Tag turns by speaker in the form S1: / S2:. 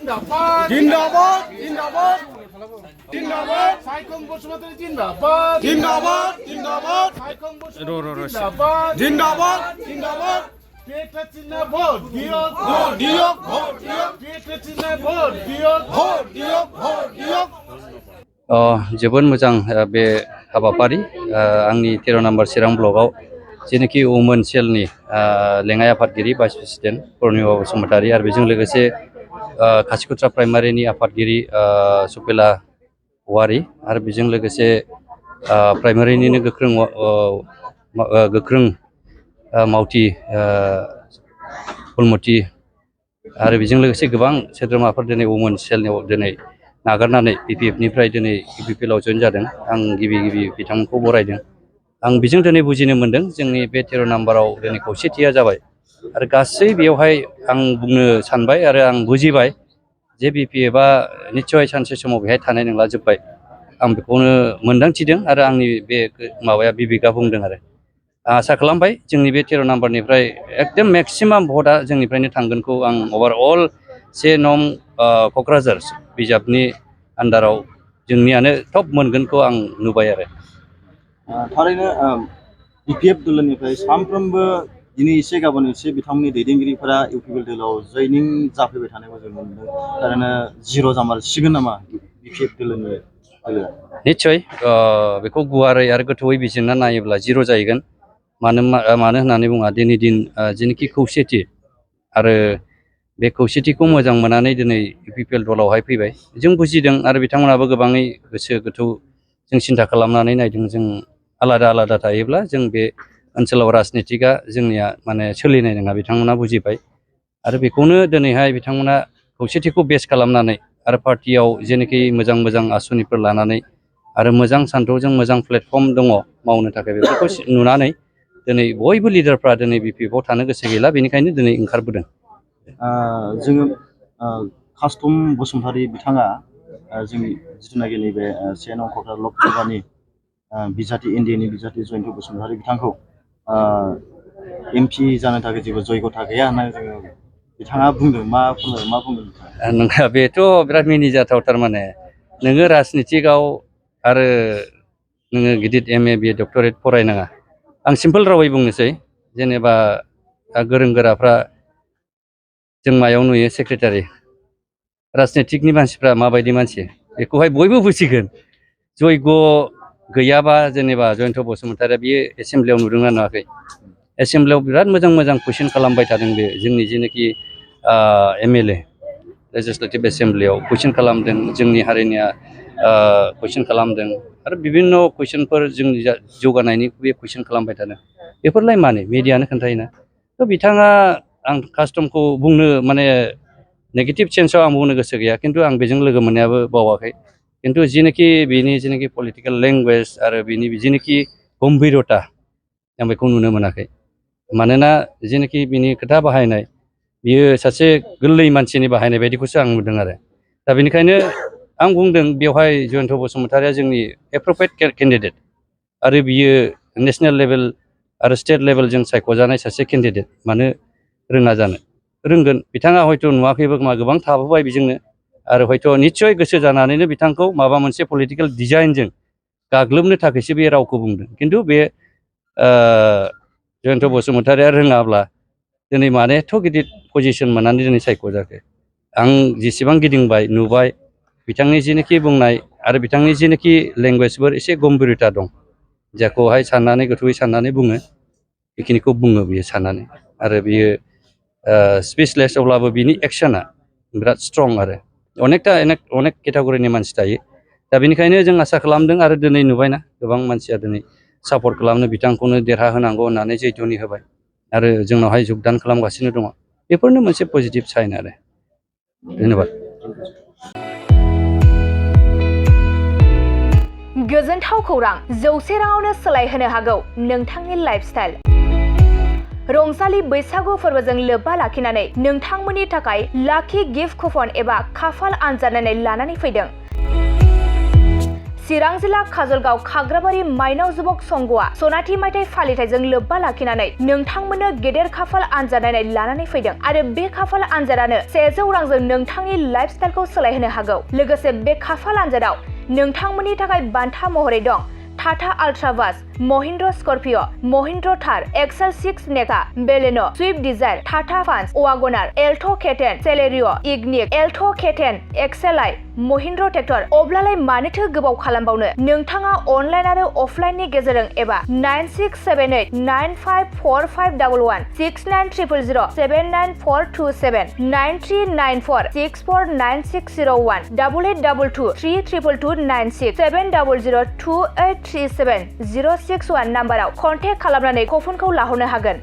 S1: जिंदाबाद
S2: जिंदाबाद जिंदाबाद
S1: जिंदाबाद साइखं बसुमतारी जिंदाबाद
S2: जिंदाबाद जिंदाबाद
S1: साइखं बसुमतारी जिंदाबाद
S2: जिंदाबाद जिंदाबाद
S1: पेटा चिन्ह भोट दियो
S2: भोट दियो भोट दियो
S1: पेटा चिन्ह भोट दियो
S2: भोट दियो भोट दियो
S3: जोबोद मोजां बे हाबाफारि आंनि 13 नम्बर चिरां ब्लकआव जेनाखि वुमेन सेलनि लेङाइ आफादगिरि भाइस प्रेसिडेन्ट पुर्निमा बसुमतारी आरो बेजों लोगोसे खासिखुथ्रा प्राइमारिनि आफादगिरि सुपेला औवारि आरो बेजों लोगोसे प्राइमारिनिनो गोख्रों मावथि फुलमति आरो बेजों लोगोसे गोबां सोद्रोमाफोर दिनै वुमेन सेलनियाव दिनै नागारनानै BPF-निफ्राय दिनै UPPL-आव जइन जादों। आं गिबि बिथांमोनखौ बरायदों। आं बेजों दिनै बुजिनो मोन्दों जोंनि बे 13 नम्बराव दिनै खौसेथिया जाबाय आरो गासै बेयावहाय आं बुंनो सानबाय आरो आं बुजिबाय जे BPF-आ निस्सय सानसे समाव बेहाय थानाय नंला जोब्बाय आं बेखौनो मोन्दांथिदों आरो आंनि बे माबाया बिबेकआ बुंदों आरो आं आसा खालामबाय जोंनि बे 13 नम्बरनिफ्राय एकदम मेक्सिमाम भटआ जोंनिफ्रायनो थांगोनखौ आं अभारअल 1 नं क'क्राझार बिजाबनि आन्दाराव जोंनियानो टप मोनगोनखौ आं नुबाय आरो
S4: थारैनो BPF दोलोनिफ्राय सानफ्रोमबो दिनै एसे गाबोन एसे बिथांमोननि दैदेनगिरिफोरा UPPL दोलोआव जयनिं जाफैबाय थानायखौ जों मोनदों थारैनो जिर' जामारसिगोन नामा BPF दोलोनि दोलोआ
S3: निस्सय बेखौ गुवारै आरो गोथौयै बिजिरना नायोब्ला जिर' जाहैगोन मानो होननानै बुङा दिनै दिन जेनाखि खौसेथि आरो बे खौसेथिखौ मोजां मोननानै दिनै UPPL दलावहाय फैबाय जों बुजिदों आरो बिथांमोनाबो गोबाङै गोसो गोथौ जों सिन्था खालामनानै नायदों जों आलादा थायोब्ला जों बे ओनसोलाव राजनितिकआ जोंनिया माने सोलिनाय नङा बिथांमोना बुजिबाय आरो बेखौनो दिनैहाय बिथांमोना खौसेथिखौ बेस खालामनानै आरो पार्टियाव जेनाखि मोजां आसनिफोर लानानै आरो मोजां सान्थौजों मोजां प्लेटफर्म दङ मावनो थाखाय बेफोरखौ नुनानै दिनै बयबो लिडारफ्रा दिनै BPF-आव थानो गोसो गैला बेनिखायनो दिनै ओंखारबोदों।
S4: जोङो कास्टम बसुमतारी बिथाङा जोंनि जिथुनाखि नैबे 1 नं क'क्राझार लक सभानि बिजाथि एनडिएनि बिजाथि जयन्त बसुमतारी बिथांखौ MP जानो थाखाय जेबो जयगथा गैया होननानै जोङो बिथाङा बुंदों मा बुंदों
S3: नोंहा बेथ' बिराद मिनिजाथाव थारमाने नोङो राजनितिकआव आरो नोङो गिदिर MA BA डक्टरेट फरायनाङा आं सिम्पोल रावै बुंनोसै जेनेबा गोरों गोराफ्रा जों मायाव नुयो सेक्रेटारि राजनितिकनि मानसिफ्रा माबायदि मानसि बेखौहाय बयबो बुजिगोन जयग गैयाबा जेनेबा जयन्त बसुमतारीया बियो एसेमब्लियाव नुदोंना नुवाखै एसेमब्लियाव बिराद मोजां कुइसन खालामबाय थादों बे जोंनि जेनाखि MLA लेजिस्लेटिभ एसेमब्लियाव कुइसन खालामदों जोंनि हारिनिया कुइसन खालामदों आरो बिभिन्न कुइसनफोर जोंनि जौगानायनि बे कुइसन खालामबाय थादों बेफोरलाय माने मिडियानो खोन्थायोना थ' बिथाङा आं कास्टमखौ बुंनो माने नेगेटिभ सेन्सआव आं बुंनो गोसो गैया खिन्थु आं बेजों लोगो मोननायाबो बावाखै खिन्थु जिनाखि बेनि जेनाखि पलिटिकेल लेंगुवेज आरो बेनि जेनाखि गम्भीरता आं बेखौ नुनो मोनाखै मानोना जेनाखि बिनि खोथा बाहायनाय बियो सासे गोरलै मानसिनि बाहायनाय बायदिखौसो आं नुदों आरो दा बेनिखायनो आं बुंदों बेवहाय जयन्त बसुमतारीया जोंनि एप्रप्रियेट केन्डिडेट आरो बियो नेसनेल लेभेल आरो स्टेट लेभेलजों सायख'जानाय सासे केन्डिडेट मानो रोङा जानो रोंगोन बिथाङा हयथ' नुवाखैबो गोबां थाबोबाय बेजोंनो आरो हयथ' निस्सय गोसो जानानैनो बिथांखौ माबा मोनसे पलिटिकेल डिजाइनजों गाग्लोबनो थाखायसो बे रावखौ बुंदों खिन्थु बे जयन्त बसुमतारीया रोङाब्ला दिनै मानो एथ' गिदिर पजिसन मोननानै दिनै सायख'जाखो आं जेसेबां गिदिंबाय नुबाय बिथांनि जेनाखि बुंनाय आरो बिथांनि जेनाखि लेंगुवेजफोर एसे गम्भीरता दं जायखौहाय साननानै गोथौयै साननानै बुङो बेखिनिखौ बुङो बियो साननानै आरो बियो स्पिचलेस अब्लाबो बिनि एक्सना बिराद स्ट्रं आरो अनेक केटागरिनि मानसि थायो दा बेनिखायनो जों आसा खालामदों आरो दिनै नुबायना गोबां मानसिया दिनै सापर्ट खालामनो बिथांखौनो देरहाहोनांगौ होननानै जैतुनि होबाय आरो जोंनावहाय जगदान खालामगासिनो दङ बेफोरनो मोनसे पजिटिभ साइन आरो धन्यबाद
S5: गोजोनथाव खौरां 100 राङावनो सोलायहोनो हागौ नोंथांनि लाइफस्टाइल रंजालि बैसागु फोरबोजों लोब्बा लाखिनानै नोंथांमोननि थाखाय लाखि गिफ्ट कुपन एबा खाफाल आनजाद नायनाय लानानै फैदों चिरां जिल्ला काजलगाव खाग्राबारि माइनाव जुबक संघआ सनाथि मायथाइ फालिथायजों लोब्बा लाखिनानै नोंथांमोननो गेदेर खाफाल आनजाद नायनाय लानानै फैदों आरो बे खाफाल आनजादानो 100 रांजों नोंथांनि लाइफ स्टाइलखौ सोलायहोनो हागौ। लोगोसे बे खाफाल आनजादाव नोंथांमोननि थाखाय बान्था महरै दं Tata ultra bus, Mahindra Scorpio, Mahindra Thar, XL 6 नेका, Baleno, Swift Dzire, Tata Punch, WagonR, Alto' K10, Celerio, Ignis, Alto' K10, एक्सेल-I, महिन्द्र ट्रेक्टर। अब्लालाय मानोथो गोबाव खालामबावनो? नोंथाङा अनलाइन आरो अफलाइननि गेजेरजों एबा 9678954511 6900079427 9394649601 8822322296 7002837 061 नाम्बाराव कन्टेक्ट खालामनानै कुपनखौ लाहरनो हागोन।